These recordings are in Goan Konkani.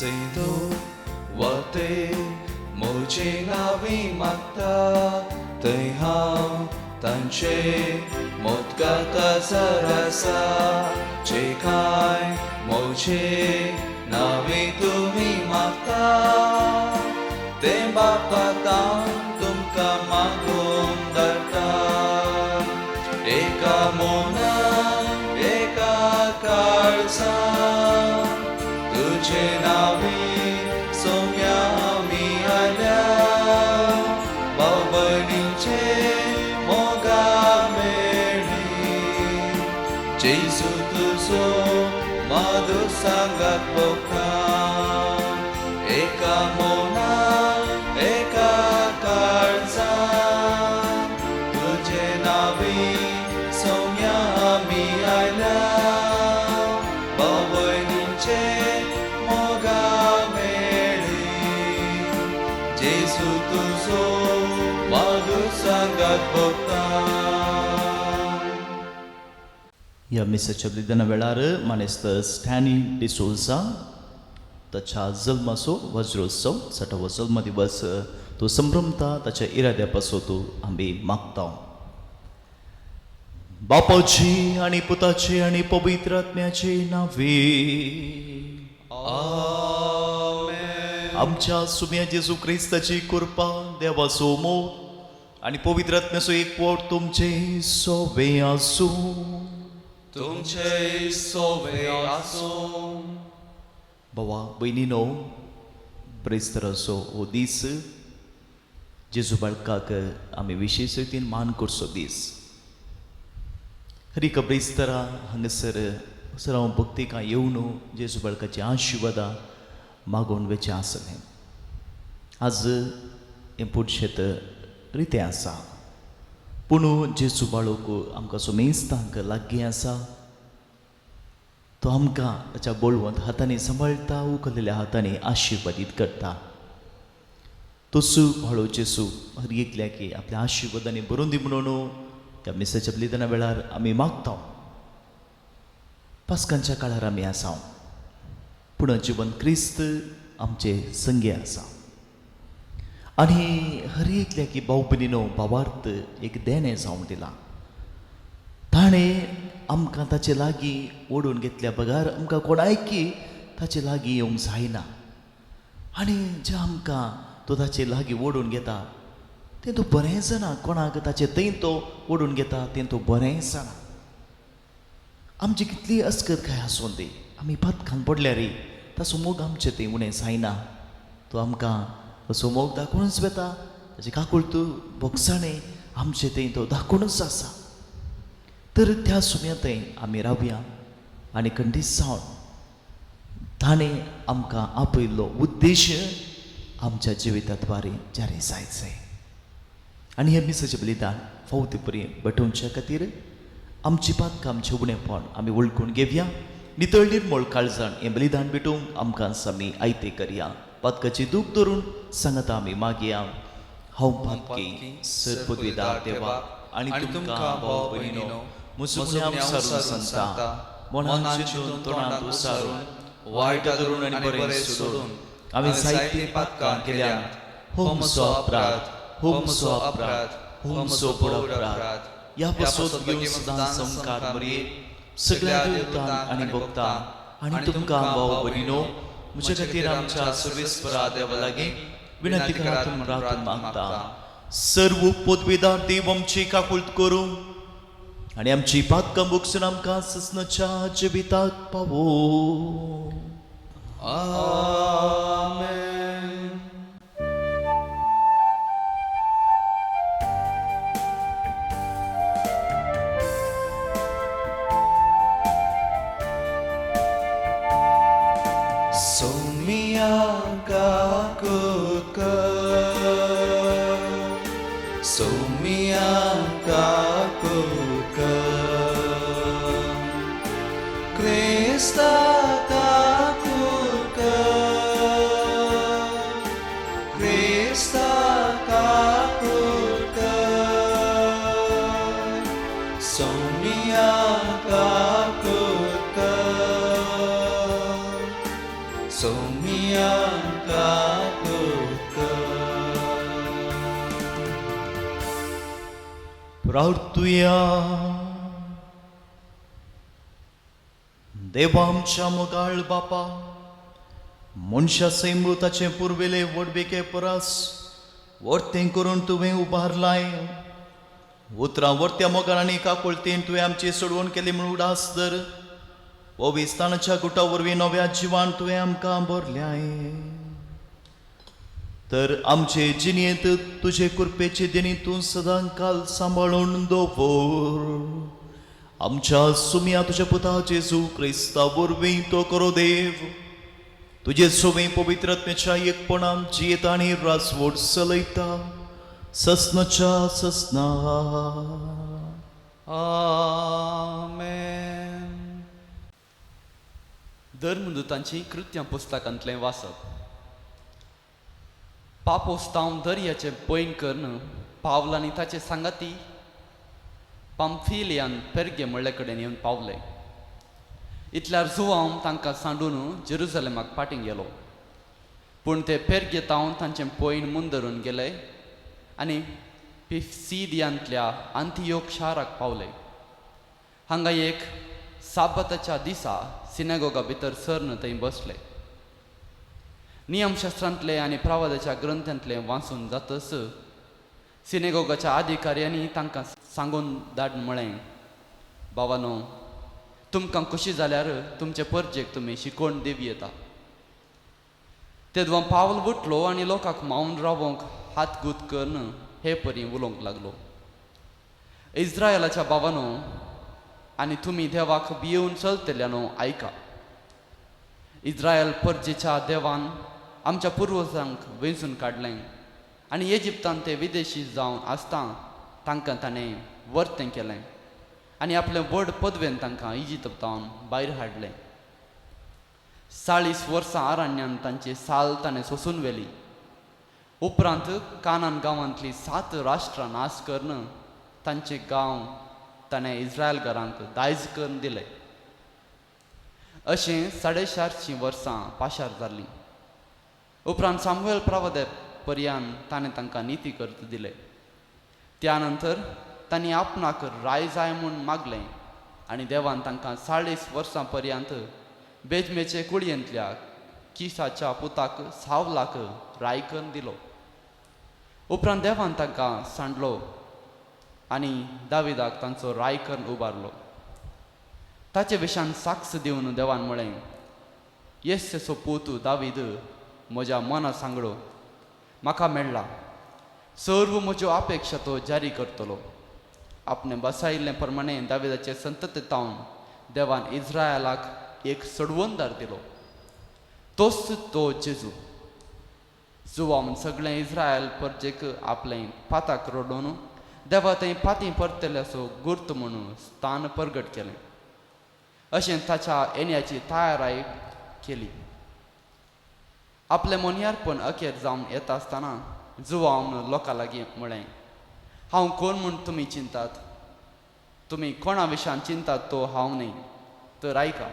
सिंधू वते म्हजे नावी मागता थंय हांव तांचे मोदकाता आसा जे कांय म्हजे नावी तुमी मागता तें बापा तुमकां मागून धाडटा. एका मनान एका काळजान तुजे नावी सोम्या आमी आयल्या भाव भयणींचे मोगा मेळ्ळी जेजू तुजो माधू सांगात भोगता. एका मनान एका काळजान तुजे नावी सोम्या आमी आयल्या भाव भयणींचे मोगा मेळ्ळी जेजू तुजो माधू सांगात भोगता. ह्या मिसाच्या बलिदाना वेळार मानेस्त स्टॅनी डिसोजा ताच्या जल्माचो वज्रोत्सव साठावो जल्म दिवस तो संभ्रमता ताच्या इराद्या पासत आमी मागता. बापाची आनी पुताची आनी पवित्र आत्म्याची नावे. आमेन. आमच्या सुम्या जेजू क्रिस्ताची कृपा, देवाचो मोग आनी पवित्र आत्म्याचो एकवट तुमचे सोवे आसूं. तुमचे सोवे आसूं. भावा भयणीनो, ब्रेस्तराचो हो दीस जेजू बाळकाक आमी विशेश रितीन मान करचो दीस. हर एका ब्रेस्तरा हांगासर सर हांव भक्तिकां येवन जेजू बाळकाची आशिर्वादां मागोवन वेचें आसलें. आज हें पुडशेत रितें आसा, पूण जेजू बाळक आमकां सुमेस्तांक लागीं आसा. तो आमकां ताच्या बळवंत हातांनी सांबाळटा, उखललेल्या हातांनी आशिर्वादीत करता. तोच बाळो जेजू हर एकल्याक आपल्या आशिर्वादांनी भरून दी म्हणून त्या मिसाच्या बलिदाना वेळार आमी मागता. पास्कांच्या काळार आमी आसा, पूण जिवन क्रिस्त आमचे संगी आसा आनी हर एकल्याक भाव भयणीनो भावार्थ एक देणें जावन दिलां. ताणें आमकां ताचे लागीं ओडून घेतल्या बगर आमकां कोणायकी ताचे लागीं येवंक जायना. आनी जें आमकां तो ताचे लागीं ओडून घेता तें तो बरें जाणा, कोणाक ताचे थंय तो ओडून घेता तें तो बरें जाणा. आमची कितली अस्कत काय आसूं दी, आमी पातकान पडल्यार ताचो मोग आमचे थंय उणें जायना. तो आमकां ताचो मोग दाखोवनच वता, ताची काकुळट भोगसाणें आमचे थंय तो दाखोवनच आसा. तर त्या सुम्या थंय आमी रावया आनी खंडीत जावन ताणें आमकां आपयल्लो उद्देश आमच्या जिविताद्वारे जारी जायचें. आनी हें मिसाचें बलिदान फावती परी बटोवच्या खातीर आमची पातकां, आमचें उणेपण आमी वळखून घेवया. नितळ निर्मळ काळजान हें बलिदान भेटोवंक आमकां आमी आयते करया. पातकाची दूख धरून सांगता आमी मागया. हांव पातकी सरपदवीदार देवा आनी तुमकां भाव भयणीनो म्हजो गुन्यांव सारून सांगता, मनान चिंतून तोंडांत उसारून वायट धरून आनी बरें सोडून हांवें जायतीं पातकां केल्यांत. हो म्हजो अपराध, हो म्हजो अपराध, हो म्हजो व्हड अपराध. ह्या पासत घेवन सदां संकार मरये सगळ्या देवतांक आनी भक्तांक आनी तुमकां भाव भयणीनो म्हज्या खातीर आमच्या सर्वेस्परा देवा लागीं विनंती करात म्हूण प्रार्थना मागता. सर्व पदवेदार देव आमची काकुळट करूं आनी आमची पातकां भोगसून आमकां ससनाच्या जिविताक पावो. आमेन. सोमिया काकुत कर, सोमिया काकुत कर, क्रिस्ता काकुत कर, क्रिस्ता काकुत कर, सोमिया काकुत कर, सोमिया प्रार्थुया. देवा आमच्या मोगाळ बापा, मनशा सैम ताचें पुर्विले व्हडविके परस वर्तें करून तुवें उबारलाय. उतरां वर्त्या मोगान आनी काकुळतेन तुवें आमची सोडवण केली म्हूण उडास धर. पविस्तानाच्या गुटा वरवीं नव्या जिवान तुवें आमकां भरल्याय. तर आमचे जिणेंत तुजे कृपेची देणी तूं सदां काल सांबाळून दवर. आमच्या सुमया तुज्या पुता जेजू क्रिस्ता वरवीं तो करो देव. तुजे सोबे पवित्र आत्म्याच्या एकपणान जियेता आनी राजवट चलयता ससनाच्या ससना. आमेन. धर्मदूतांची कृत्यां पुस्तकांतलें वाचप. पापोस्तांव दर्याचें पयण करून पावल आनी ताचे सांगाती पाम्फिलियान पेर्गे म्हळ्ळे कडेन येवन पावले. इतल्यार जुवांव तांकां सांडून जेरुजलेमाक फाटीं गेलो. पूण ते पेर्गे तावन तांचें पयण मुंदरून गेले आनी पिसिदियांतल्या आंतियोक शाराक पावले. हांगा एक साबाताच्या दिसा सिनेगोगा भितर सरन थंय बसले. नियमशास्त्रांतले आनी प्रवादाच्या ग्रंथांतले वाचून जातच सिनेगोगाच्या अधिकाऱ्यांनी तांकां सांगून धाड म्हळें, बाबानो, तुमकां खोशी जाल्यार तुमचे परजेक तुमी शिकोवन दिवं येता. तेदवां पावल उठलो आनी लोकांक मावन रावोंक हात गूत करून हे परी उलोवंक लागलो. इस्रायलाच्या बाबानो आनी तुमी देवाक भियेवन चलतल्यानो आयका. इस्रायल परजेच्या देवान आमच्या पुर्वजांक वेंचून काडलें आनी इजिप्तान ते विदेशी जावन आसता तांकां ताणें वर्तें केलें आनी आपलें व्हड पदवेन तांकां इजिप्तान भायर हाडलें. 40 वर्सां आरण्यान तांची साल ताणें सोसून व्हेली. उपरांत कानान गांवांतली 7 राष्ट्रां नाश करून तांचे गांव ताणें इस्रायल घरांक दायज करून दिले. अशें 450 वर्सां पाशार जालीं. उपरांत सामुएल प्रवादे पर्यान ताणें तांकां निती करत दिले. त्या नंतर तांणी आपणाक राय जाय म्हूण मागलें आनी देवान तांकां 40 वर्सां पर्यंत बेजमेचे कुळयेंतल्या किसाच्या पुताक सावलाक राय करून दिलो. उपरांत देवान तांकां सांडलो आनी दाविदाक तांचो राय करून उबारलो. ताचे विशान साक्ष दिवन देवान म्हळें, येसो पूत दावीद म्हज्या मना सांगलो म्हाका मेळ्ळा. सर्व म्हज्यो अपेक्षा तो जारी करतलो. आपणें बसायिल्ले प्रमाणे दाविदाचे संतते तावन देवान इस्रायलाक एक सोडवणदार दिलो, तोच तो जेजू. जुवान सगळें इस्रायल परजेक आपलें पाताक रडोवन देवा थंय पाती परतले असो गुर्त म्हणून स्थान परगट केलें. अशें ताच्या येण्याची तयाराय केली. आपलें मोनयारपण अखेर जावन येता आसतना जुवान लोकां लागीं म्हळें, हांव कोण म्हूण तुमी चिंतात? तुमी कोणा विशान चिंतात तो हांव न्हय. तर आयका,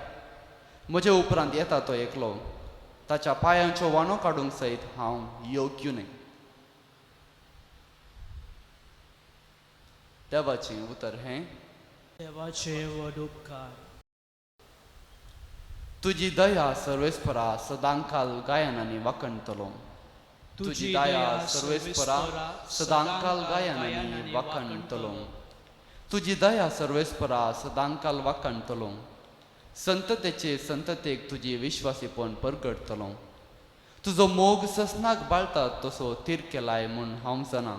म्हजे उपरांत येता तो एकलो, ताच्या पांयांच्यो वाणो काडूंक सयत हांव योग्य न्हय. देवाचें उतर हें. देवाचे व्हड उपकार. तुजी दया सर्वेस्परा सदांकाल गायनांनी वाखणतलो. तुजी दया सर्वेस्परा सदांकाल गायनांनी वाखणतलो. तुजी दया सर्वेस्परा सदांकाल वाखणतलो. संततेचे संततेक तुजी विश्वासीपण परगटतलो. तुजो मोग ससनाक बाळटा तसो तीर केलाय म्हूण हांव जाणा.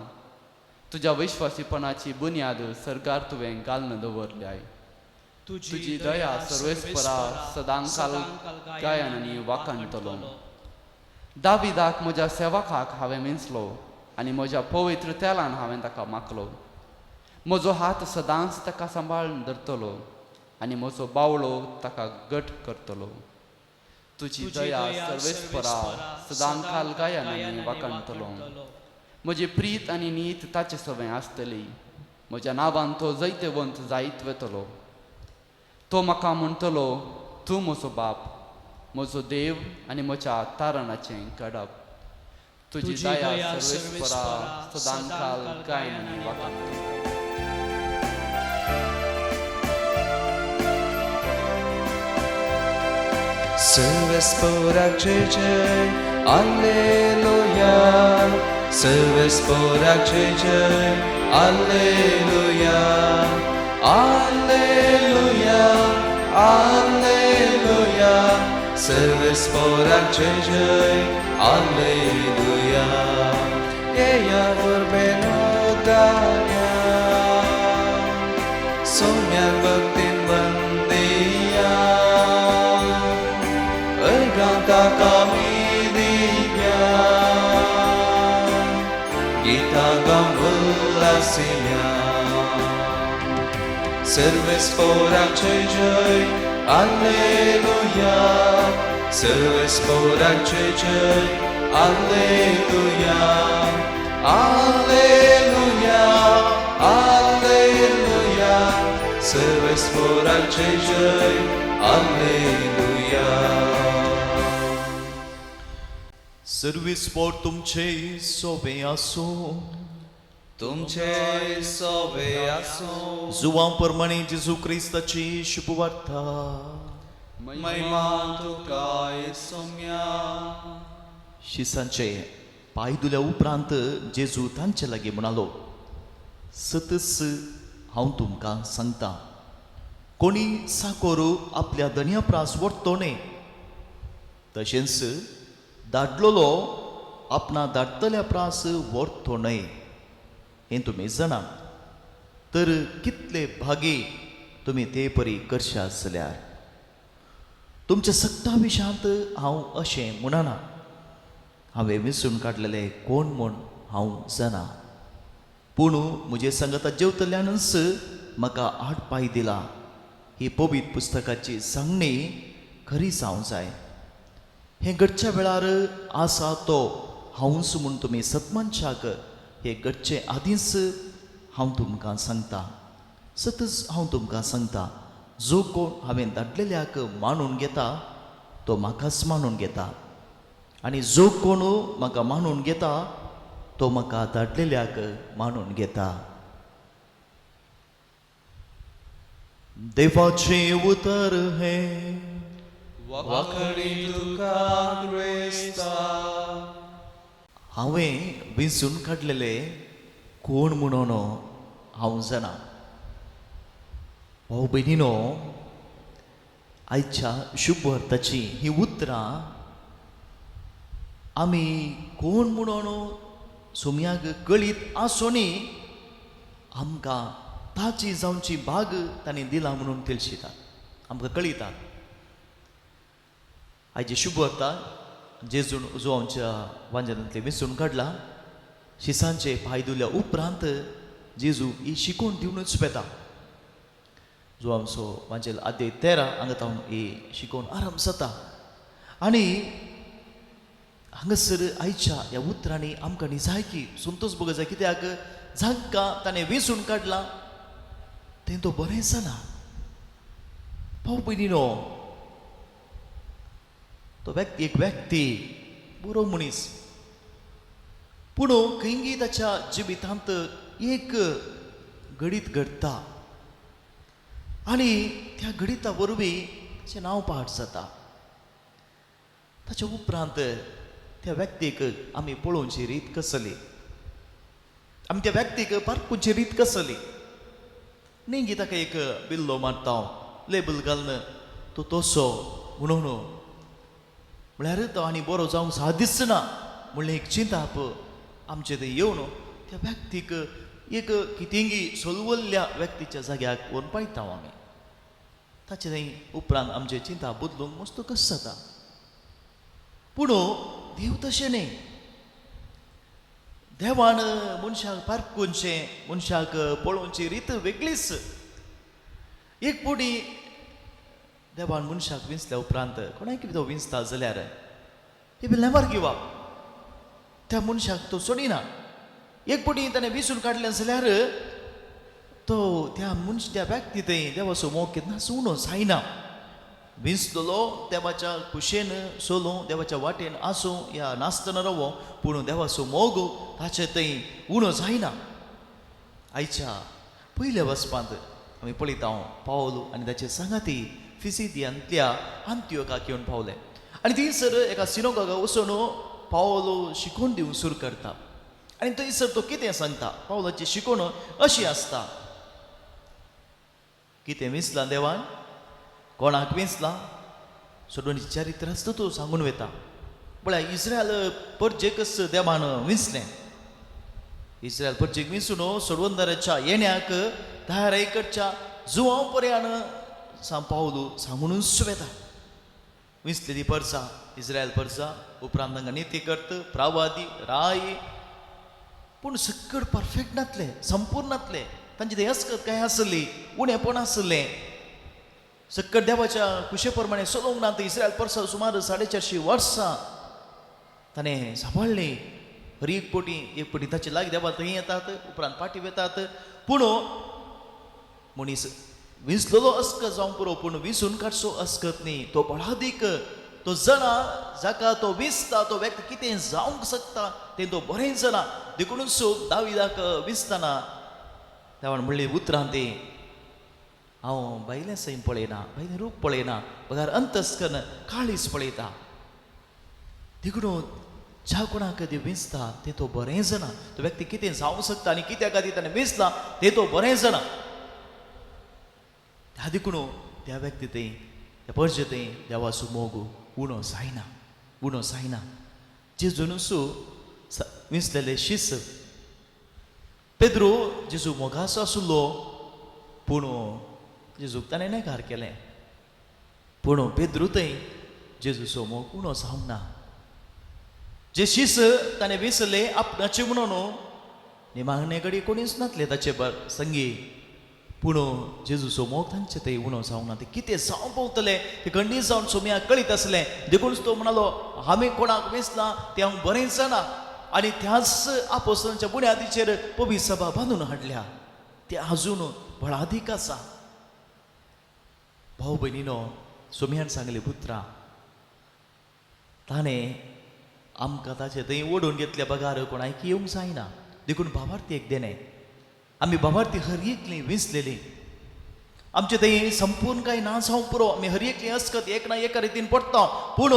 तुज्या विश्वासीपणाची बुन्याद सरकार तुवें घालून दवरल्याय. तुजी दया सर्वेस्परा सदांकाल गायनांनी वाखणतलो. दाविदाक म्हज्या सेवकाक हांवें विंचलो आनी म्हज्या पवित्र तेलान हांवें ताका माखलो. म्हजो हात सदांच ताका सांबाळून धरतलो आनी म्हजो बावळो ताका घट करतलो. तुजी दया सर्वेस्परा सदांकाल गायनांनी वाखणतलो. म्हजी प्रीत आनी नीत ताचे सवें आसतली. म्हज्या नांवान तो जैतवंत जायत वतलो. तो म्हाका म्हणटलो, तूं म्हजो बाप, म्हजो देव आनी म्हज्या तारणाचें कडप. तुजी दया सर्वेस्परा सदांकाल गायनांनी वाखणतलो. सर्वेस्पोराक जय जय आल्लेलुया सर्वेस्पोराक जय जय आल्लेलुया आल्लेलुया आल्लेलुया सर्वेस्पोराक जय जय आल्लेलुया येया उर्बेनो दार्या सोम्यान भक्तीन वंदिया अर्घां ताका आमी दिव्या गीतां गावन उल्लासिया सर्वेस्पोराक जय जय आल्लेलुया सर्वेस्पोराक जय जय आल्लेलुया आल्लेलुया आल्लेलुया सर्वेस्पोराक जय जय आल्लेलुया. सर्वेस्पोर तुमचे सोबे आसूं. तुमचे सोबे आसूं. जुवां प्रमाणे जेजू क्रिस्ताची शुभवार्ता. महिमा तुका सोम्या. शिसांचे पांय धुल्या उपरांत जेजू तांचे लागीं म्हणालो, सतच हांव तुमकां सांगता, कोणी साकोर आपल्या धनया प्रास व्हरतो न्हय, तशेंच धाडलेलो आपणा धाडटल्या प्रास व्हरतो न्हय हें तुमी जाणा. तर कितले भागी तुमी ते परी करशात जाल्यार. तुमच्या सगटा विशयांत हांव अशें म्हणना, हांवें विंचून काडलेले कोण म्हूण हांव जाणा, पूण म्हजे सांगाता जेवतल्यानच म्हाका आठ पांय दिला ही पवित्र पुस्तकाची सांगणी खरी जावं जाय. हें घडच्या वेळार आसा तो हांवूच म्हूण तुमी सतमनशाक हे घडचे आदींच हांव तुमकां सांगता. सतच हांव तुमकां सांगता, जो कोण हांवें धाडलेल्याक मानून घेता तो म्हाकाच मानून घेता, आनी जो कोण म्हाका मानून घेता तो म्हाका धाडलेल्याक मानून घेता. देवाचें उतर हें. वाखणी तुका क्रिस्ता. हांवें विंचून काडलेले कोण म्हणून हांव जाणा. भाव भयणीनो, आयच्या शुभवार्ताची ही उतरां आमी कोण म्हणून सोमयाक कळीत आसोनी आमकां ताची जावची भाग तांणी दिला म्हणून तेलशितात आमकां कळयतात. आयची शुभवार्ता जेजून जो आमच्या वांजनांतले विंचून काडला, शिसांचे पांय धुल्या उपरांत जेजू ही शिकोवन दिवनूच वेता. जो आमचो वांजेल आद्य 13 हांगा तावन ही शिकोवन आराम जाता. आनी हांगासर आयच्या ह्या उतरांनी आमकां निजायकी संतोश भोगो जाय, कित्याक जांकां ताणें वेंचून काडलां तें तो बरें जालां. भाव भयणीनो, तो व्यक्ती एक व्यक्ती बरो मनीस, पूण खंयगी ताच्या जिवितांत एक घडीत घडटा आनी त्या घडिता वरवीं ताचें नांव पाठ जाता. ताच्या उपरांत त्या व्यक्तीक आमी पळोवची रीत कसली, आमी त्या व्यक्तीक पारखुची रीत कसली. न्ही ताका एक बिल्लो मारता, लेबल घालून तो तसो म्हणून, म्हळ्यार तो आनी बरो जावंक सा दिसना म्हणलें एक चिंताप आमचे थंय येवन त्या व्यक्तीक एक कितेंगी सोलवल्ल्या व्यक्तीच्या जाग्याक व्हरून पायता आमी. ताचे थंय उपरांत आमचें चिंता बदलूंक मस्त कशें जाता. पूण देव तशें न्ही. देवान मनशाक पारखुचें, मनशाक पळोवची रीत वेगळीच. एक पुडी देवान मनशाक विंचल्या उपरांत कोणाक तो विंचता जाल्यार he will never give up. त्या मनशाक तो सोडिना. एक पुडी ताणें विंचून काडलें जाल्यार तो त्या मनश त्या व्यक्ती थंय देवाचो मोग केन्नाच उणो जायना. विंचतलो देवाच्या कुशेन सोलूं, देवाच्या वाटेन आसूं या नासतना रावो, पूण देवाचो मोग ताचे थंय उणो जायना. आयच्या पयल्या वचपांत आमी पळयता पावल आनी ताचे सांगाती फिसिदियांतल्या आंत्योकाक येवन पावले. आनी थंयसर एका सिनोगागा वचून पावलो शिकोवन दिवंक सुरू करता. आनी थंयसर तो कितें सांगता, पावलाची शिकवण अशी आसता, कितें विंचलां देवान, कोणाक विंचलां, सोडून चरित्र आसता तो सांगून वता. पळय इस्रायल परजेकच देवान विंचलें, इस्रायल परजेक विंचून सोडवंदाराच्या येण्याक तयाराय करच्या जुवांव पर्यान सांग पावलो सांगुनूच वता. विंचलेली परसा इस्रायल परसा, उपरांत तांकां निती करत प्रावादी राय, पूण सक्कड परफेक्ट नासले, संपूर्ण नासले. तांचे ते अस्कत काय आसली, उणेपण आसलें. सक्कड देवाच्या कुशे प्रमाणे चलोवंक ना. इस्रायल परसा सुमार 450 वर्सां ताणें सांबाळ्ळी. हर एक पटी एक पटी ताचे लागीं देवा थंय येतात, उपरांत फाटीं वतात. पूण मनीस विंचलेलो अस्कत जावंक पुरो, पूण विंचून काडचो अस्कत न्ही. तो बळादीक तो जाणा जाका तो विंचता तो व्यक्ती कितें जावंक शकता तें तो बरें जाणा. देखूनच दाविदाक विंचतना देवान म्हणली उतरां ती, हांव भायलें सैम पळयना, भायलें रूप पळयना, बगार अंतस्कन काळीज पळयता. देखून ज्या कोणाक ती विंचता तें तो बरें जाणा, तो व्यक्ती कितें जावंक शकता आनी कित्या खातीर ताणें विंचलां तें तो बरें जाणा. त्या देखून त्या व्यक्ती थंय त्या परजे थंय देवाचो मोग उणो जायना, उणो जायना. जेजूनच विंचलेले शिस पेद्रो जेजू मोगाचो आशिल्लो, पूण जेजूक ताणें नेकार केलें. पूण पेद्रू थंय जेजूचो मोग उणो जावंक ना. जे शीस ताणें विसरले आपणाचे म्हणून निमाणे कडेन कोणीच नासले ताचे संगी, पूण जेजूचो मोग तांचे थंय उणो जावंक ना. ते कितें जावंक पावतले ते खंडीत जावन सोम्याक कळीत आसलें. देखूनच तो म्हणालो, हांवें कोणाक विसलां तें हांव बरें जाणा. आनी त्याच आपोस्तांच्या बुन्यादीचेर पवित्र सभा बांदून हाडल्या, ते आजून बळादीक आसा. भाव भयणीनो, सोम्यान सांगले पुत्रा, ताणें आमकां ताचे थंय ओडून घेतल्या बगार कोणाक येवंक जायना. देखून भावार्थी एक देणें, आमी भावार्थी हर एकली विंचलेली, आमचे थंय संपूर्ण कांय ना जावंक पुरो, आमी हर एकली अस्कत एक ना एका रितीन पडटा, पूण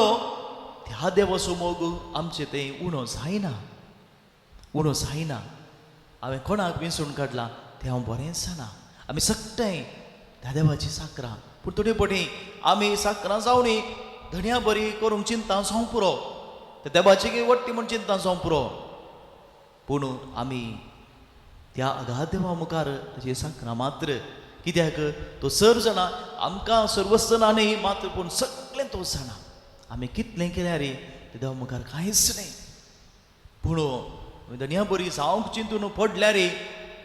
ह्या देवाचो मोग आमचे थंय उणो जायना, उणो जायना. हांवें कोणाक विंचून काडला तें हांव बरेंच जाणा. आमी सगळें त्या देवाची साकरां, पूण थोडे पटी आमी साकरां जावनी धण्या बरी करूंक चिंता जावंक पुरो, त्या देवाची वट्टी म्हूण चिंता जावंक पुरो, पूण आमी त्या अगाध देवा मुखार ताची साकरां मात्र. कित्याक तो सर जाणा, आमकां सर्वस्व न्ही मात्र, पूण सगळें तो जाणा. आमी कितलें केल्यार ते देवा मुखार कांयच न्ही, पूण धनया बरी जावंक चिंतून पडल्यार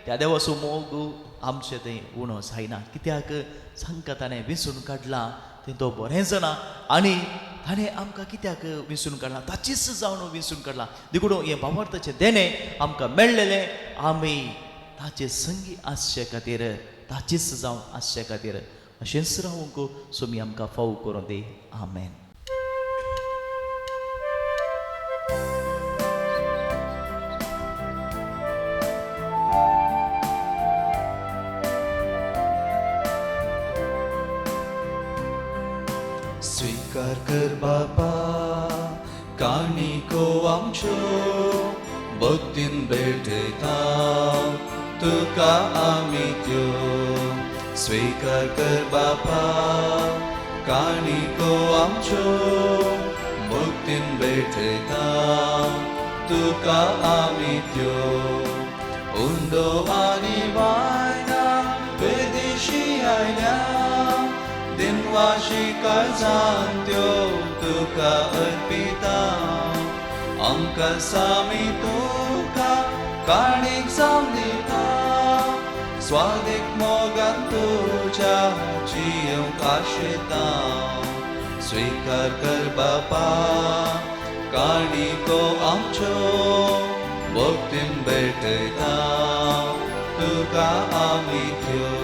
त्या देवाचो मोग आमचे थंय उणो जायना. कित्याक सांगका ताणें विंचून काडला तें तो बरें जाणा, आनी ताणें आमकां कित्याक विंचून काडला, ताचीच जावन विंचून काडला. देखून हें भावार्थाचें देणें आमकां मेळ्ळेलें, आमी ताचे संगी आसचे खातीर, ताचीच जावन आसचे खातीर. अशेंच रावूंक सोमी आमकां फाव करूं दी. आमेन. स्वीकार कर बापा काणिको आमच्यो भक्तीन भेटयता तुका आमी त्यो. स्वीकार कर बापा काणिको आमच्यो भक्तीन भेटयता तुका आमी त्यो. उंडो आनी वायना विदेशी आयल्या दिनवाशी काळजान त्यो तुका अर्पिता. आमकां सामी तुका काणीक जावन दिता, स्वादीक मोगान तुज्या जियेवंक आशेता. स्वीकार कर बापा काणिको आमच्यो भक्तीन भेटयता तुका आमी त्यो.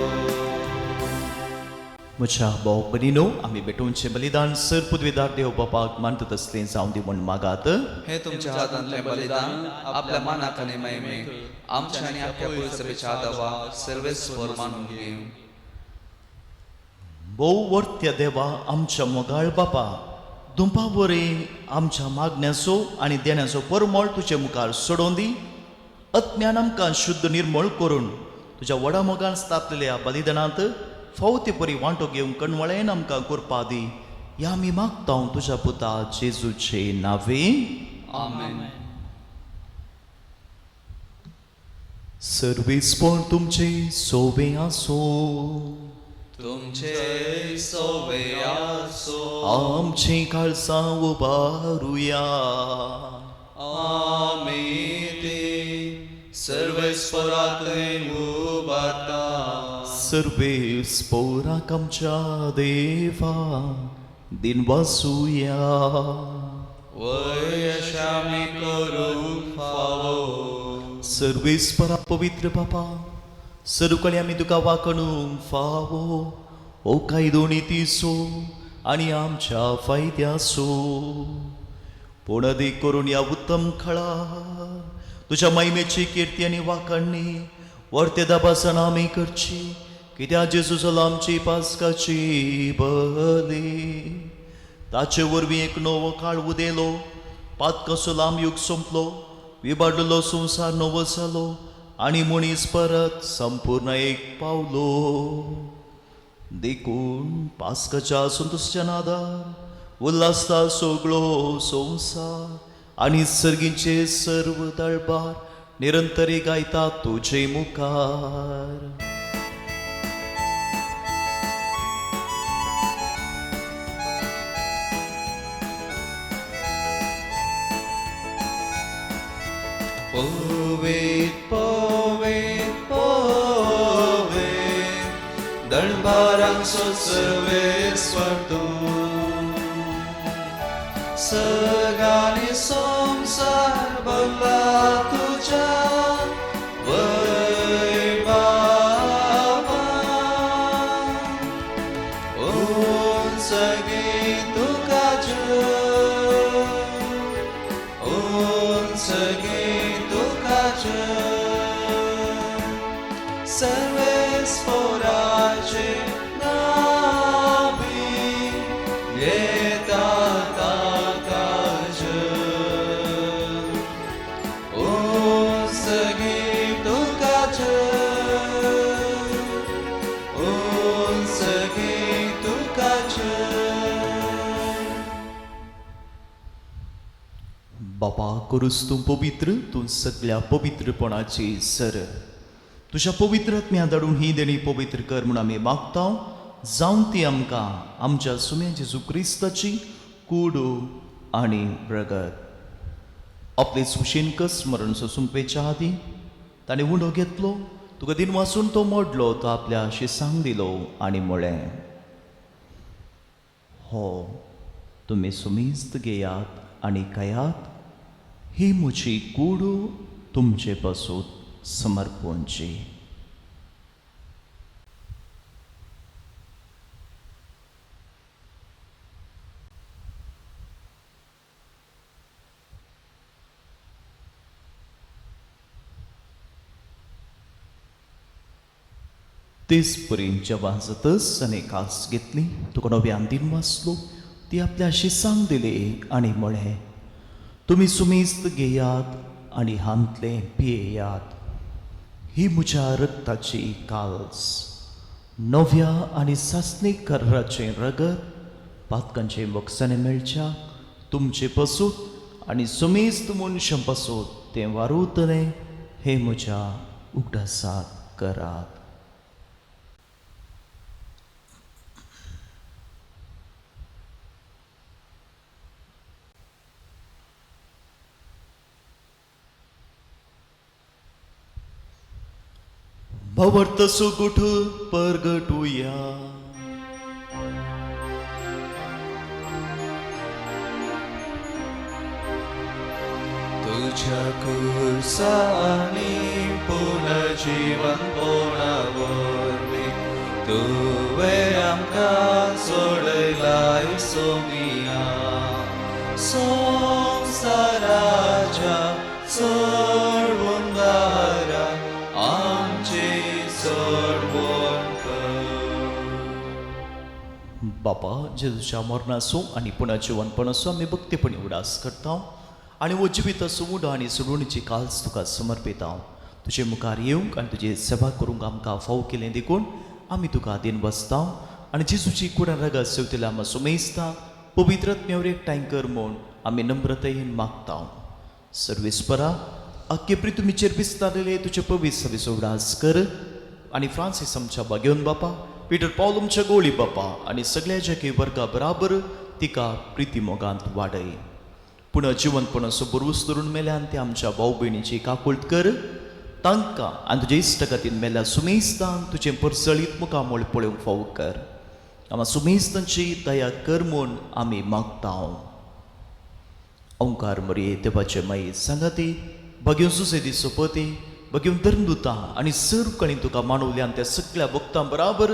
म्हज्या भाव भयणीनो, आमी भेटोवचें बलिदान सर पुदवेदार देव बापाक मानता तसलें जावं दी म्हूण मागात. हे तुमच्या हातांतलें बलिदान आपल्या मानाक आनी महिमेक आमच्या आनी आपल्या पवित्र सभेच्या दावा सर्वेस्पर मानून घेवं. भोव वर्त्या देवा, आमच्या मोगाळ बापा, दुंपा वरी आमच्या मागण्याचो आनी देण्याचो परमळ तुजे मुखार सोडोवन दी. अज्ञान आमकां शुद्ध निर्मळ करून तुज्या व्हडा मोगान स्थापलेल्या बलिदानांत फावो ते परी वांटो घेवंक कणवळेन आमकां करपा दी. ह्या आमी मागता तुज्या पुता जेजूचे नावे. आमेन. सर्वेस्पण तुमचे सोवे आसो. तुमचे सोवे आसो. आमची काळसां उबारुया. आमी ती सर्वेस्परातय उबारता. सर्वेस्पोराक आमच्या देवा दिनवासुया. वय अशें आमी करूंक फावो. सर्वेस्परा पवित्र बापा, सर्वकडे आमी तुका वाकणूंक फावो ओ कायदो नितीचो आनी आमच्या फायद्याचो. पूण अदीक करून ह्या उत्तम खळा तुज्या महिमेची किर्ती आनी वाकणणी वर्ते दाबासन आमी करची, कित्याक जेजू जालो आमची पास्काची बली. ताचे वरवीं एक नवो काळ उदेलो, पातकाचो लांब युग सोंपलो, विबाडलेलो संवसार नवो जालो आनी मनीस परत संपूर्ण एक पावलो. देखून पास्काच्या संतोशाच्या नादार उल्हासता सगळो संवसार आनी सर्गीचे सर्व दळबार निरंतरी गायता तुजे मुखार. पवित पवित पवित दणबारांचो सर्वेस्पर तूं, सगळ्यांनी संवसार भरला तुज्या वैभवान. उंचगी तुका जय, उंचगी तुका जय, सर्वेस्पराचे नावी येता ताका जय. उंचगी तुका जय, उंचगी तुका जय. बापा करूस तूं पवित्र, तूं सगळ्या पवित्रपणाची सर. तुज्या पवित्र आत्म्या धाडून ही देणी पवित्र कर म्हूण आमी मागता, जावन ती आमकां आमच्या सुम्या जेजू क्रिस्ताची कूड आनी रगत. आपले सुशेन कस मरण सोंपेच्या आदीं ताणें उंडो घेतलो, तुका दिन वाचून तो मोडलो, तो आपल्या शिसांक दिलो आनी म्हळें, हो तुमी सुमेस्त घेयात आनी खायात, ही म्हजी कूड तुमचे पासून समर्पणची. तेच परीन जेवण जातच आनी कास घेतली, तुका नव्यान दिन वाचलो, ती आपल्या शिसांक दिली आनी म्हळें, तुमी सुमेस्त घेयात आनी हांतलें पियेयात, ही म्हज्या रक्ताची काल्स, नव्या आनी सासणीक कराराचें रगत, पातकांचें बक्षाणें मेळच्या तुमचे पसूत आनी सुमेस्त मनशां पासूत तें वारुतलें, हें म्हज्या उगडासात करात. भवर्त सुगुठ परगटुया. तुझ्या कुर्सानी पुनर्जीवन पोणावरवी तुवें आमकां सोडयलाय सोमिया, संवसाराच्या सोडवणदारा आमची सोडवण कर. बापा जेजूच्या मरणाचो आनी पुनः जिवनपणाचो आमी भक्तीपणी उडास करता आनी हो जिविताचो उडो आनी सोडवणीची काल्स तुका समर्पिता. तुजे मुखार येवंक आनी तुजी सेवा करूंक आमकां फाव केलें देखून आमी तुका आदीन बसता आनी जेजूची कुडान रगत सेवतल्या आमकां सुमेजता पवित्र आत्म्यावर एकठांय कर म्हूण आमी नम्रतायेन मागता. सर्वेस्परा आख्खे प्रितुमीचेर विस्तारलेले तुजे पवित्र सभेचो उडास कर आनी फ्रांसीस आमच्या बागेवन बापा, पिटर पावल आमच्या गोळी बापा आनी सगळ्या जगे वर्गा बराबर तिका प्रिती मोगांत वाडय. पूण जिवनपणाचो बरूस धरून मेल्यान ते आमच्या भाव भयणीची काकुळट कर. तांकां आनी तुजे इश्ट खातीर मेल्या सुमेस्तान तुजें परसळीत मुखामळ पळोवंक फावो कर. आमा सुमेस्तांची दया कर म्हूण आमी मागता. ओंकार मरये देवाचे माई सांगाती भगेवन सुसेदी सोपती भगेवन धर्मदुता आनी सर्व कणी तुका मानवल्यान त्या सगळ्या भक्तां बराबर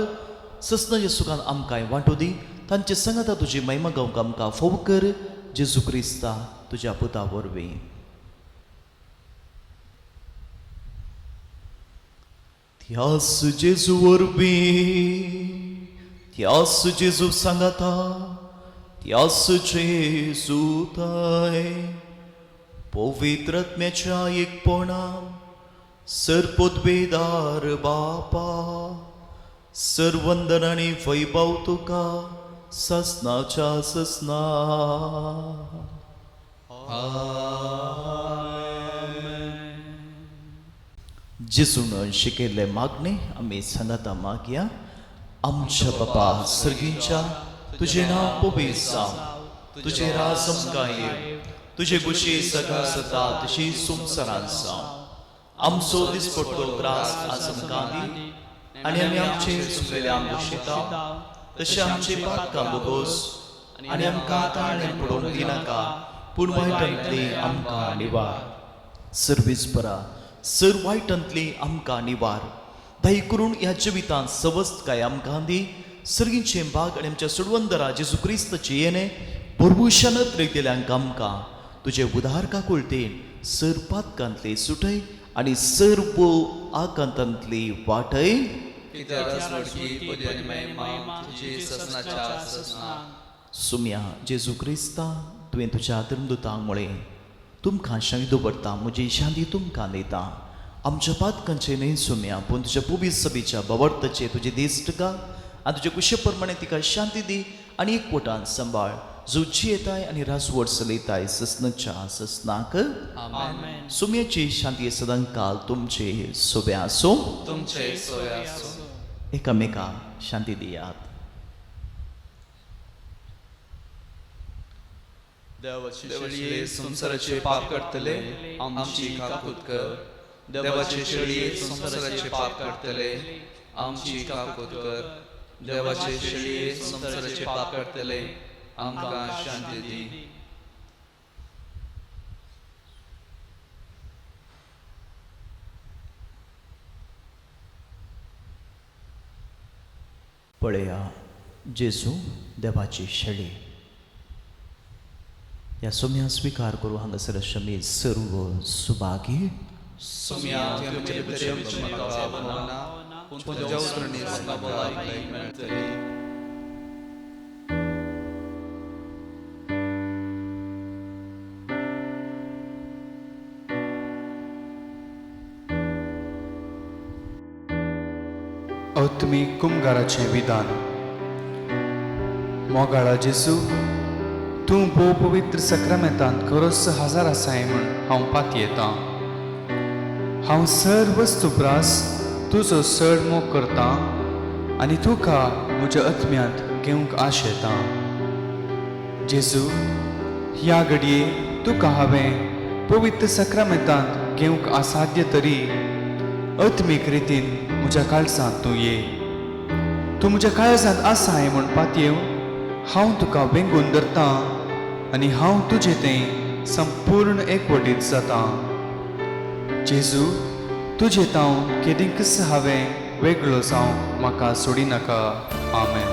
ससनाच्या सुखान आमकांय वांटू दी. तांचे सांगाता तुजी महिमा गावंक आमकां फोव कर. जेजू क्रिस्ता तुज्या पुता वरवीं. त्यास जेजू वरवीं, त्यास जेजू सांगाता, त्यास जेजू ताय पवित्र आत्म्याच्या एकपणान सरपोतबेदार बापा सरवंदन आनी वैभव तुका ससनाच्या ससना. जेजून शिकयल्ले मागणे आमी सांगाता मागया. आमच्या बापा सर्गींच्या, तुजें नांव पवित्र जावं, तुजें राज आमकां येवं, तुजे खुशी सगळ्या सता तशी संवसारांत जावं. आमचो दिसपट्टो त्रास आज आमकां दी आनी आमी आमचे चुकलेल्या भोगशिता तशें आमचे पातकां भोगोस आनी आमकां ताळणें पडोवंक दिनाका, पूण वायटांतली आमकां निवार. सर्वीस बरा सर वायटांतली आमकां निवार. दया करून ह्या जिवितांत सवस्तकाय आमकां दी. सर्गीचे भाग आनी आमच्या सोडवंदरा जेजू क्रिस्ताचे येणे भरभुशानत रयतल्यांक आमकां तुजे उदार काकुळटेन सर पातकांतली सुटय आनी सर्व आकांतांतली वाटय. सुम्या जेजू क्रिस्ता, तुवें तुज्या धर्मदुतांक म्हळें, तुमकां शांती दवरता, म्हजी शांती तुमकां दिता. आमच्या पातकांचे न्हय सुम्या, पूण तुज्या पुबी सभेच्या बवर्तचे तुजे दिश्ट का आनी तुजे कुशे प्रमाणे तिका शांती दी आनी एकवटान सांबाळ, जो जियेताय आनी रासवट चलयताय ससनाच्या ससनाक. सुम्याची शांती सदांकाल तुमचे सोबे आसूं. तुमचे सोय आसूं. एकामेका शांती दियात. देवाचे संवसाराचे पाप करतले आमची काकूत कर. देवाचे शेळये संवसाराचे पाप करतले आमची काकूत कर. देवाचे शेळये संवसाराचे पाप करतले आमकां शांती दी. पळया जेजू देवाची शेळी. ह्या सोम्या स्विकार करूं हांगासर आमी सर्व सुभागी. सोम्या तुवें म्हजे भितर म्हाका पावना, पूण तुज्या उतरणीच म्हाका भलायकी मेळटली. आत्मीक कुमगाराचें विधान. मोगाळा जेजू, तूं भोव पवित्र सक्रामेंतांत खरोच हजार आसाय म्हूण हांव पातयेतां. हांव सर वस्तू प्रास तुजो चड मोग करतां आनी तुका म्हज्या आत्म्यांत घेवंक आशेतां. जेजू, ह्या घडये तुका हांवें पवित्र सक्रामेंतांत घेवंक असाध्य तरी आत्मीक रितीन म्हज्या काळजांत तूं ये. तूं म्हज्या काळजांत आसाय म्हूण पातयेवन हांव तुका वेंगून धरतां आनी हांव तुजें तें संपूर्ण एकवटीत जाता. जेजू, तुजें तावन केदींकच हांवें वेगळो जावंक म्हाका सोडिनाका. आमेन.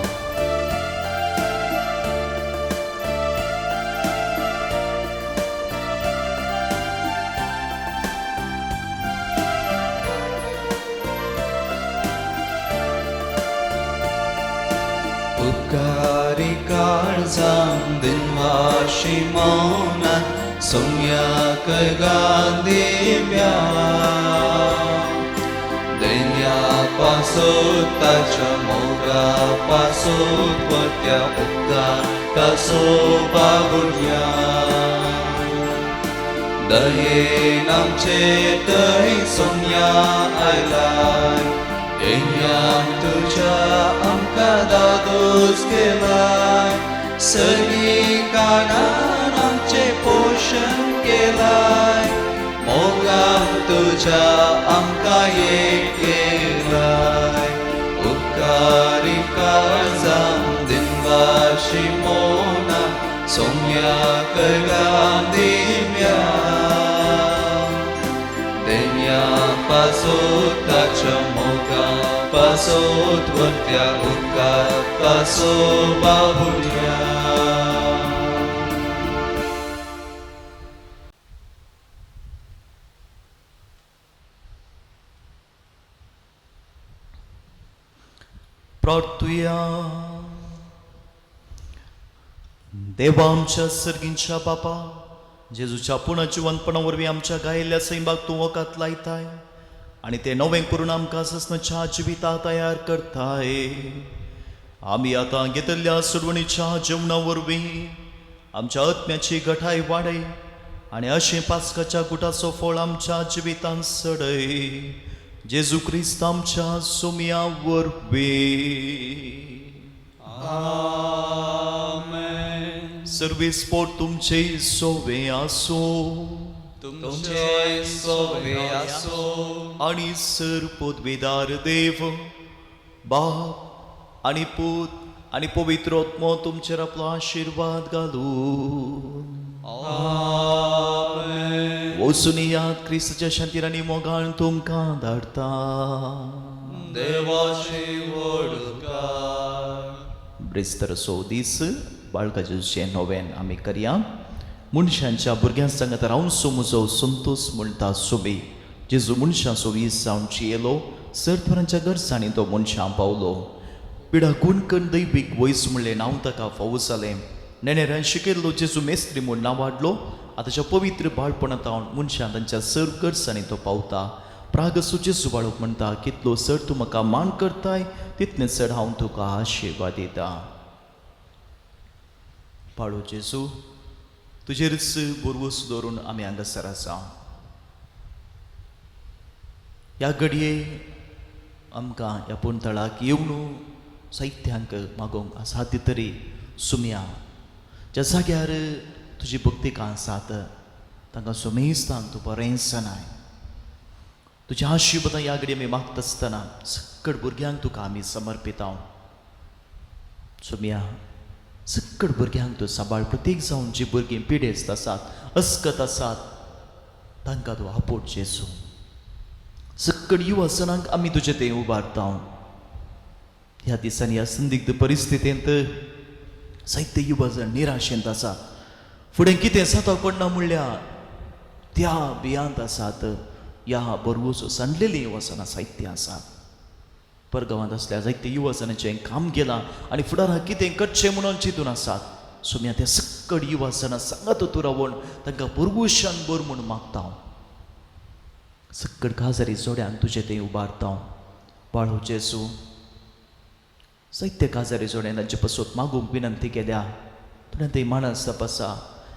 उपकार उपकारी काळजान दिनवाशी मौनान सोम्याक गांधी दैन्या पासोत ताच्या मोगा पासोत वत्या उपकार कसो बाबुडया दयेन आमचे थंय सोम्या आयलाय येन्यान तुज्या आमकां दादोस केलाय सगळीं काणान आमचें पोशण केलाय मोगान तुज्या आमकां एक केलाय उपकारी काळजान दिनवाशी मोना सोम्याक गांधी देन्या पासोत ताच्या मोगा पासोत वरत्या उपकार पासो बाबुड्या. प्रार्थुया. देवा आमच्या सर्गींच्या बापा, जेजूच्या पुनर्जिवंतपणा वरवीं आमच्या गायिल्ल्या सैमाक तूं वखद लायताय आनी तें नवें करून आमकां ससनाच्या जिविता तयार करताय. आमी आतां घेतिल्ल्या सोडवणीच्या जेवणा वरवीं आमच्या आत्म्याची गठाय वाडय आनी अशें पास्काच्या गुटाचो फळ आमच्या जिवितांत सडय. जेजू क्रिस्त आमच्या सोमया वरवीं. आमेन. सर्वीस पोट तुमचे सोवे आसूं तुमचे सोवे आसो. आणि सर पदवीदार देव बाप आणि पूत आणि पवित्र आत्मो तुमचेर आपलो आशिर्वाद घालून. आमेन. वचून याद क्रिस्ताच्या शांतीन आनी मोगान तुमकां धाडटा. देवाची व्हड उपकार. ब्रेस्तर सो दीस बाळका जेजूचें नोवेन आमी करया. मनशांच्या भुरग्यां सांगात रावन सो म्हजो संतोष म्हणटा सोबी जेजू मनशां सोबी जावन येयलो सरथरांच्या गरजांनी तो मनशां पावलो. पिडा गुणकन दैवीक वयस म्हणलें नांव ताका फावो जालें. नेणेऱ्यान शिकयल्लो जेजू मेस्त्री म्हूण नांव वाडलो. आतांच्या पवित्र बाळपणांत मनशां तांच्या सर गरजांनी तो पावता. प्रागसो जेजू बाळक म्हणटा कितलो सर तूं म्हाका मान करताय तितलें चड हांव तुका आशिर्वाद दिता. पाळो जेजू तुजेरच बोरवस दवरून आमी हांगासर आसा. ह्या घडये आमकां ह्या पुणतळाक येवन साहित्यांक मागोवंक असाध्य तरी सुमया ज्या जाग्यार तुजी भक्तिकां आसात तांकां सुमेस्तान तूं बरें सनाय. तुज्या आशिर्वादां ह्या घडये आमी मागता आसतना सक्कड भुरग्यांक तुका आमी समर्पिता. सुमया सक्कड भुरग्यांक तूं सांबाळ. प्रत्येक जावन जी भुरगीं पिडेस्त आसात अस्कत आसात तांकां तूं आपोट जेजू. सक्कड युवासनांक आमी तुजे थंय उबारता. ह्या दिसांनी ह्या संदिग्ध परिस्थितींत जायते युवा जण निराशेंत आसात. फुडें कितें जाता कोण म्हणल्यार त्या भियांत आसात. ह्या बरवचो सांडलेलीं युवासनां साहित्य आसात. परगांवांत आसल्या जायते युवाजनांचें काम केलां आनी फुडाराक कितें करचें म्हणून चिंतून आसात. सोम्या त्या सक्कड युवाजनां सांगात तूं रावून तांकां पुरवशान बर म्हूण मागता हांव. सक्कड काजारी जोड्यान तुजें थंय उबारता हांव. बाळो जेजू जायते काजारी जोड्यान तांचे पासत मागूंक विनंती केल्या. थोड्यां थंय मानस आसा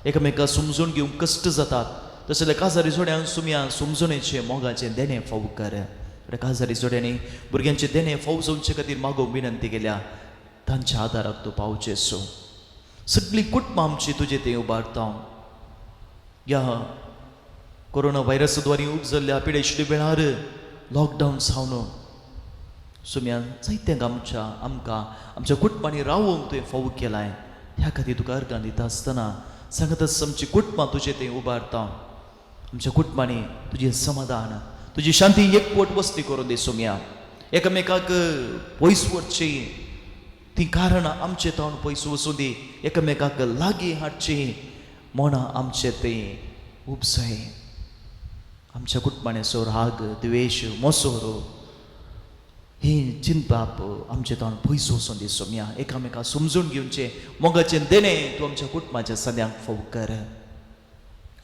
एकामेका समजून घेवंक कश्ट जातात. तशें जाल्यार काजारी जोड्यान सुमया समजणेचें मोगाचें देणें फावो कर. काजारी जोड्यांनी भुरग्यांचें देणें फावो जावचे खातीर मागोवंक विनंती केल्या. तांच्या आदाराक तूं पावचें सो सगळीं कुटुंबां आमची तुजे थंय उबारता. ह्या कोरोना व्हायरस द्वारे उपजल्ल्या पिडेश्टी वेळार लॉकडावन जावन सुम्यान जायत्यांक आमच्या आमकां आमच्या कुटुंबांनी रावोंक तुवें फावो केलाय. ह्या खातीर तुका अर्गां दिता आसतना सांगत आसतना आमची कुटुंबां तुजे थंय उबारता. आमच्या कुटुंबांनी तुजें समाधान तुजी शांती एकवट वस्ती करून दी सोम्या. एकामेकाक पयस व्हरची तीं कारणां आमचे तावन पयस वचूं दी. एकामेकाक लागीं हाडची मनां आमचे थंय उपजाय. आमच्या कुटुंबांनी असो राग द्वेश मोसोरो ही हें चिंतपाप आमचें तोंड पयस वचून दी सोम्या, एकामेका समजून घेवचें मोगाचें देणें तूं आमच्या कुटुंबाच्या सद्यांक फोव कर.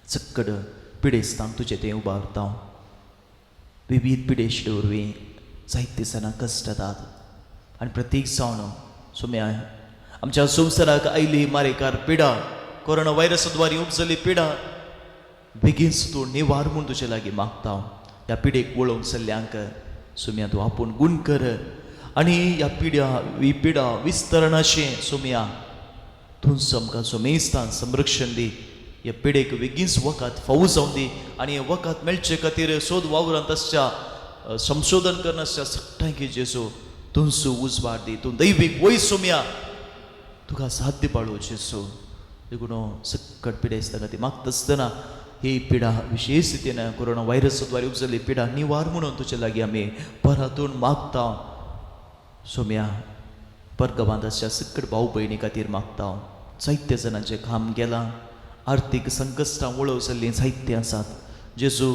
चक्कड पिडेस्तांक तुजें तें उबारता, विवीध पिडेश्टे वरवीं जायते जाणां कश्ट जातात आनी प्रत्येक जावन सोम्या आमच्या संवसाराक आयली मारेकार पिडा, कोरोना व्हायरस द्वारे उपजली पिडा बेगीनच तूं निवार म्हूण तुजे लागीं मागता. ह्या पिडेक वळोवंक सल्ल्यांक सोम्या तूं आपूण गूण कर आनी ह्या पिड्या ही पिडा विस्तरणाशें सोम्या तूंच आमकां सोमेस्तान संरक्षण दी. ह्या पिडेक बेगीनच वखद फावो जावन दी आनी हें वखद मेळचे खातीर सोद वावरांत आसच्या संशोधन करनासच्या सगळ्यांक जेजू तूंच उजवाड दी. तूं दैवीक वय सोम्या, तुका साध्य पाळो जेजू. देखून सकट पिडेस्ता खातीर मागता आसतना ही पिडा विशेश रितीन कोरोना व्हायरस द्वारे उपजल्ली पिडा निवार म्हणून तुजे लागीं आमी परातून मागता. सोम्या परगवांत आसच्या सकट भाव भयणी खातीर मागता. जायते जाणांचें काम गेलां, आर्थीक संकश्टां वळव जाल्लीं जायतीं आसात. जेजू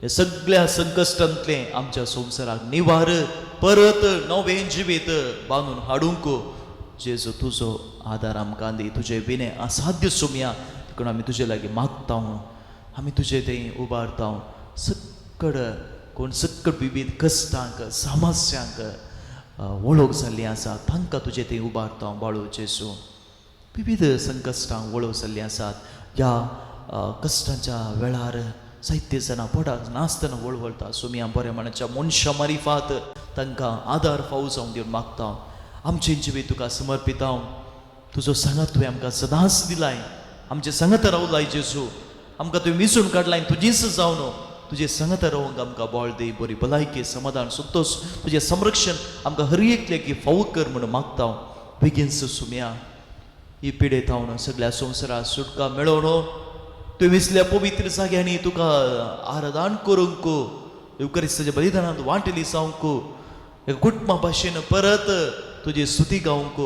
ह्या सगळ्या संकश्टांतलें आमच्या संवसाराक निवार परत नवें जिवीत बांदून हाडूंक जेजू तुजो आदार आमकां दी. तुजें विनय असाध्य सोम्या, देखून आमी तुजे लागीं मागता, आमी तुजे थंय उबारता. सकड कोण सकट विवीध कश्टांक समस्यांक वळख जाल्लीं आसा तांकां तुजे थंय उबारता बाळू जेजू. विविध संकश्टांक वळख जाल्लीं आसात, ह्या कश्टांच्या वेळार जायते जाणां पोटाक नासतना वळवळटा. सोम्या बऱ्या मनाच्या मनशां मारिफात तांकां आदार फावो जावन दिवन मागता. आमचें जिवीत तुका समर्पिता, तुजो सांगात तुवें आमकां सदांच दिलाय, आमचें सांगात रावलाय जेजू. आमकां तुवें विंचून काडलाय तुजीच जावन तुजें सांगात रावंक आमकां बळ दी, बरी भलायकी, समाधान, संतोश, तुजें संरक्षण आमकां हर एकल्याक फावो कर म्हूण मागता. बेगीनच सुम्या ही पिडे थावन सगळ्या संवसाराक सुटका मेळोवन तुवें विसल्या पवित्र जाग्यांनी तुका आराधन करूंक येवकरिस्ताच्या बलिदानांत वांटेली जावंक एका कुटुंबा भाशेन परत तुजी स्तुती गावंक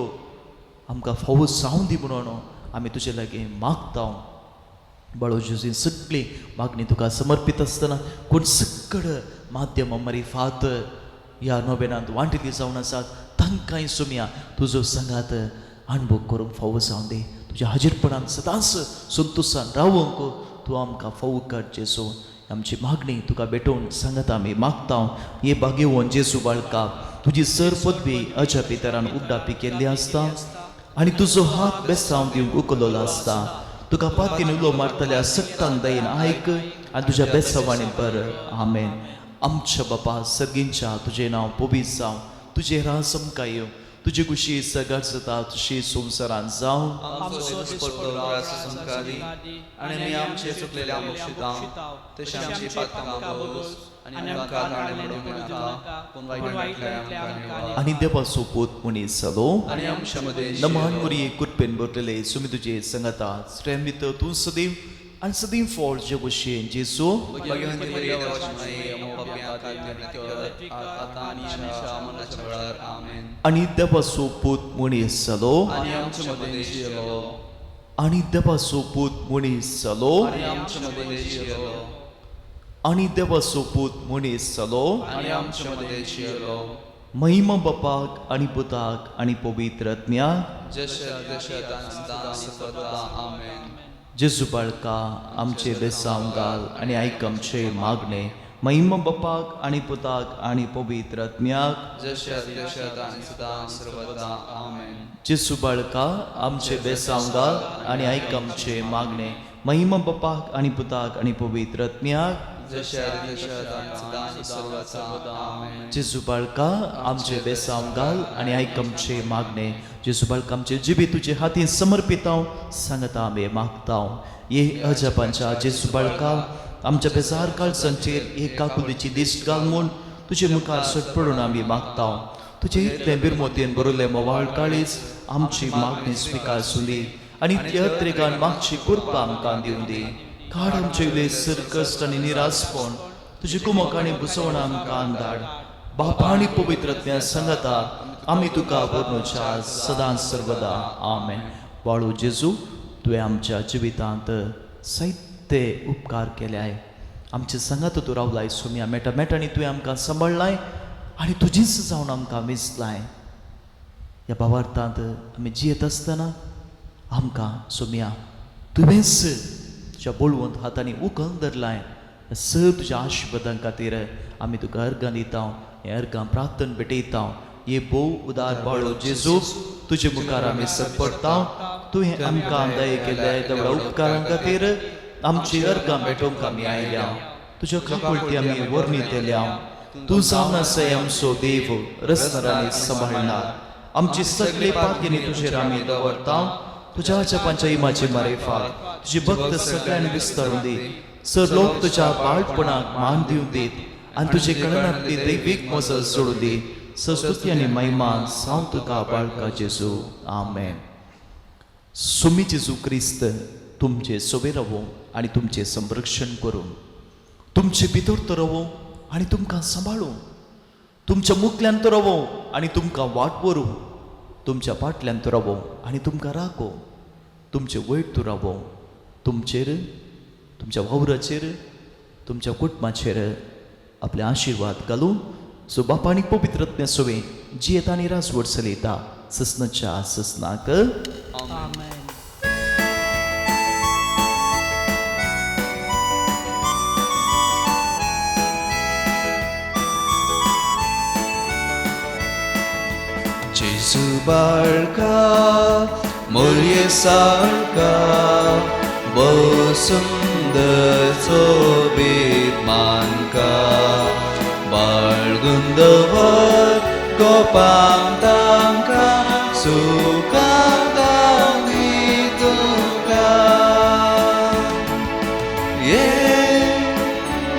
आमकां फावो जावं दी म्हणून आमी तुजे लागीं मागता. बाळो जेजू सगळी मागणी तुका समर्पीत आसतना कोण सकड माध्यमां मारिफात ह्या नोवेनांत वांटेली जावन आसात तांकांय सोम्या तुजो सांगात अणभव करूंक फावो जावं दी. तुज्या हाजीरपणान सदांच संतोशान रावंक तूं आमकां फावो कर जेजू. आमची मागणी तुका भेटोवन सांगता आमी मागता. हे बागेवन जेजू बाळका तुजी सर पदवी अजापी तरान उड्डापी केल्ली आसता आनी तुजो हात बेसांव दिवंक उखलोलो आसता. तुका पातीन उलो मारतल्या सत्तांक दयेन आयक आनी तुज्या बेसावांनी बर. आमेन. आमच्या बापा सर्गींच्या तुजें नांव पवित्र जावं, तुजें राज आमकां येवं, तुजी खुशी सगळ्यात जाता तुशी संवसारांत जावं. आमचो दिसपट्टो ग्रास आमकां दी आनी आमी आमचे चुकलेल्या बक्षितां तशें आमची पातकां बोगस आनी आमकां ताणें पडूंक नाका पूण वायटांतल्यान आमकां निवार. आनी देवाचो पूत मनीस जालो आनी आमच्या मदें नमान मुरये कुरपेन भरलेले सुमी तुजे संगता श्रेमित तूं सदैव आनी सदैव फळ जे भशेन जेजू भगवंती मरिये देवाची माये आमकां पापयां खातीर विनंती कर आतां आनी आमच्या मरणाच्या वेळार. आमेन. आनी देवाचो पूत मनीस जालो आनी आमच्या मदें जियेलो आनी देवाचो पूत मनीस जालो आनी आमच्या मदें जियेलो आनी देवाचो पूत मनीस जालो आनी आमच्या मदें जियेलो. महिमा बापाक आनी पुताक आनी पवित्र आत्म्याक जशे जशे सदां सर्वदा. आमेन. जेजू बाळका आमचे बेसांव घाल आनी आयक आमचे मागणे. महिमा बापाक आनी पुताक आनी पवित्र आत्म्याक जशे जशे सदां सर्वदा. आमेन. जेजू बाळका आमचे बेसांव घाल आनी आयक आमचे मागणे. महिमा बापाक आनी पुताक आनी पवित्र आत्म्याक जशे जशे सदां सर्वदा. आमेन. जेजू बाळका आमचे बेसांव घाल आनी आयक आमचे मागणे. जेजू बाळका आमचे जिबी तुजे हातीन समर्पितांव सांगता आमी मागतांव. ये अजापांच्या जेजू बाळका आमच्या बेजार काळजांचेर एक काकुलीची दिश्ट घाल म्हूण तुजे मुखार सटपडून आमी मागतांव. तुजे इतलें बिरमोतयेन बरयल्लें मोवाळ काळीज आमची मागणी स्विकार सुंदी आनी त्या त्रेगान मागची कृपा आमकां दिवं दी. काड आमचे इल्ले सरकश्ट आनी निरासपण तुजी कुमक आनी बुसवण आमकां धाड. बापा आनी पवित्र संगता आमी तुका वर्णुच्या सदां सर्वदा. आमेन. बाळू जेजू तुवें आमच्या जिवितांत जायते उपकार केल्याय, आमचे संगात तूं रावलाय सोम्या मेटा मेटांनी तुवें आमकां सांबाळ्ळाय आनी तुजीच जावन आमकां विसलाय. ह्या भावार्थांत आमी जियेत आसतना आमकां सोम्या तुवेंच तुज्या बळवंत हातांनी उखल धरलाय. सर तुज्या आशिर्वादां खातीर आमी तुका अर्गां दिता, हें अर्गां प्रार्थन भेटयता. हे भोव उदार बाळो जेजू, तुजे मुखार आमी सपडटा. तुवें आमकां दये केल्या देवळा उपकारां खातीर आमची अर्गां भेटोवंक आमी आयल्या. तुज्या काकुळटी आमी वर्णितल्या. तूं जावन आसाय आमचो देव, रसनर आनी सांबाळणार. आमची सगळी पातयेनी तुजेर आमी दवरता. तुज्या जपांच्या इमाची मारेफात तुजी भक्त सगळ्यांनी विस्तारून दी. सर लोक तुज्या बाळपणाक मान दिवन दीत आनी तुजे कळनांतली दैवीक मजत सोडून दी. सस्तुती आनी महिमा साव तुका बाळका जेजू, आमेन. सुमी जेजू क्रिस्त तुमचे सोबे रावो आनी तुमचें संरक्षण करूं, तुमचे भितर तो रावो आनी तुमकां सांबाळूं, तुमच्या मुखल्यान तो रावो आनी तुमकां वाट व्हरूं, तुमच्या फाटल्यान तो रावो आनी तुमकां राखो, तुमचे वयर तूं रावो, तुमचेर, तुमच्या वावराचेर, तुमच्या कुटुंबाचेर आपले आशिर्वाद घालून. सो बापा आनी पवित्र आत्म्या सोवे जियेता आनी राजवट चलयता ससनाच्या ससनाक. आमेन. जेजू बाळका मोरये सारका, भोव सुंदर सोबीत मानका, बाळगून दवर गोपांक तांकां सुखां गावनी तुका. ये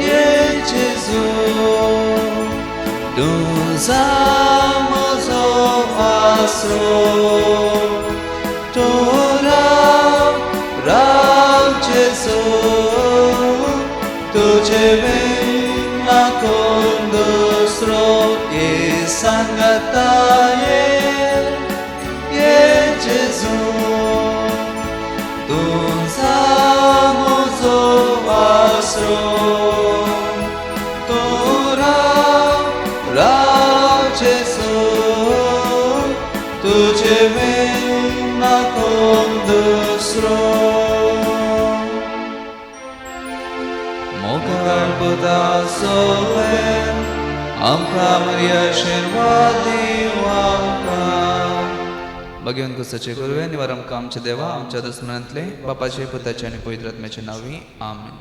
ये जेजू, तूं जा म्हजो आसरो, तूं राव राव जेजू, तुजे बीन ना कोण दुसरो. ये सांगाता ये ये जेजू, तूं जा म्हजो आसरो, तूं राव राव जेजू, तुजे बीन ना कोण दुसरो. मोगाळ पुता सोबेन आमकां मरिया आशिर्वाद दिवं आमकां. भगवंत कुसाचे गुरुवे निवार आमकां आमच्या देवा आमच्या दुस्मनांतले बापाचे पुताचे आनी पवित्र आत्म्याचे नांवी, आमेन.